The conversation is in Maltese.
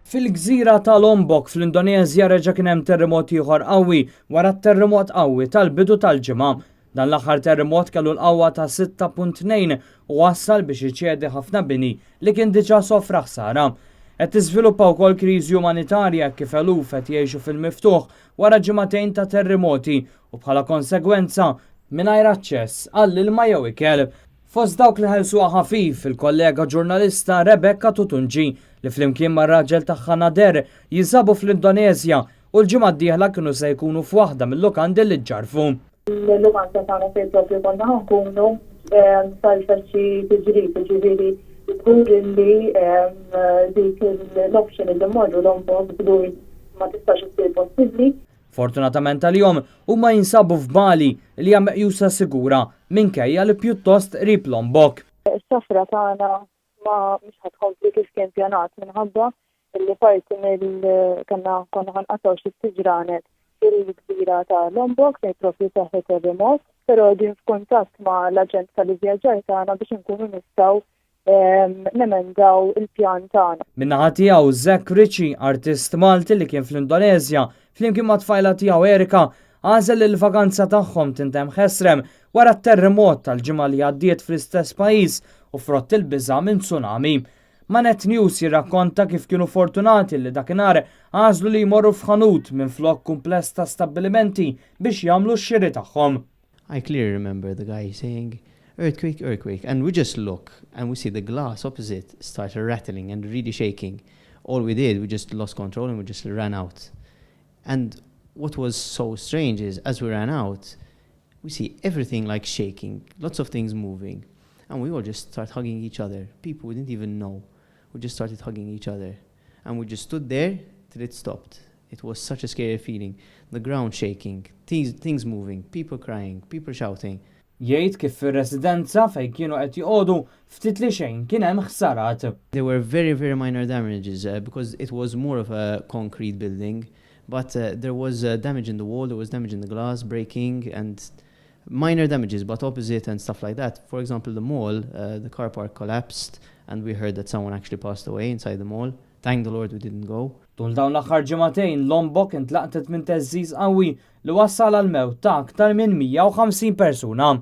Fil-gżira ta' Lombok fl-Indoneżja reġa' kien hemm terremot ieħor qawwi wara t-terremot qawwi tal-bidu tal-ġimgħa. Dan l-aħħar terremot kellu l-qawwa ta' 6.2 u wassal biex iċedi ħafna bini li kien diġà sofra ħsara. Qed tiżviluppa wkoll kriżi umanitarja kif eluf qed jgħixu fil-miftuħ wara ġimagħtejn ta' terremoti u bħala konsegwenza mingħajr aċċess għall-ilma jew ikel. Fost dawk li ħelsuha ħafif il-kollega ġurnalista Rebecca Tutungi li flimkien mar-raġel tagħha Nader jinsabu fl-Indoneżja u l-ġimgħa d-dieħla kienu se jkunu f'waħda mill-lukandi li ġġarfu. Il-lukanda tagħna fejn propju konna ħa nkunu sarfet xi tiġrif, jiġifieri żgur li dik l-option li mmorru Lombok żgur ma tistax issir possibbli. Fortunatament għalihom huma jinsabu f'Bali li hija meqjusa sigura minkejja li pjuttost qrib Lombok. Is-safra tagħna ma mhux ħa tkompli kif kien pjanat minħabba li parti mill kellna konna ħa nqattgħu xi ftit ġranet fil-gżira ta' Lombok fejn propju seħħ terremot, però qegħdin f'kuntatt ma' l-aġent tal-ivvjaġġar tagħna biex inkunu nistgħu nemendaw il-pjan tagħna. Min-naħa tiegħu Zack Ritchie, artist Malti li kien fl-Indoneżja, flimkien mat-tfajla tiegħu Erika, għażel li l-vaganza tagħhom tintemm ħesrem wara t-terremot tal-ġimgħa li għaddiet fl-istess pajjiż u frott il-biża' minn tsunami. Ma' Net News jirrakkonta kif kienu fortunati li dakinhar għażlu li jmorru f'ħanut minflok kumpless ta' stabbilimenti biex jagħmlu x-xiri tagħhom. I clearly remember the guy saying, "Earthquake, earthquake." And we just look and we see the glass opposite start rattling and really shaking. All we did, we just lost control and we just ran out. And what was so strange is as we ran out, we see everything like shaking, lots of things moving. And we all just start hugging each other. People we didn't even know. We just started hugging each other. And we just stood there till it stopped. It was such a scary feeling. The ground shaking, things moving, people crying, people shouting. Jgħid kif fir-residenza fejn kienu qed joqogħdu ftit li xejn kien hemm ħsarat. There were very, very minor damages because it was more of a concrete building. But there was damage in the wall, there was damage in the glass, breaking, and minor damages, but opposite and stuff like that. For example, the mall, the car park collapsed, and we heard that someone actually passed away inside the mall. Thank the Lord we didn't go. Tul dawn l-aħħar ġimagħtejn Lombok intlaqtet minn theżżiż qawwi li wassal għal mewt ta' aktar minn 150 persuna.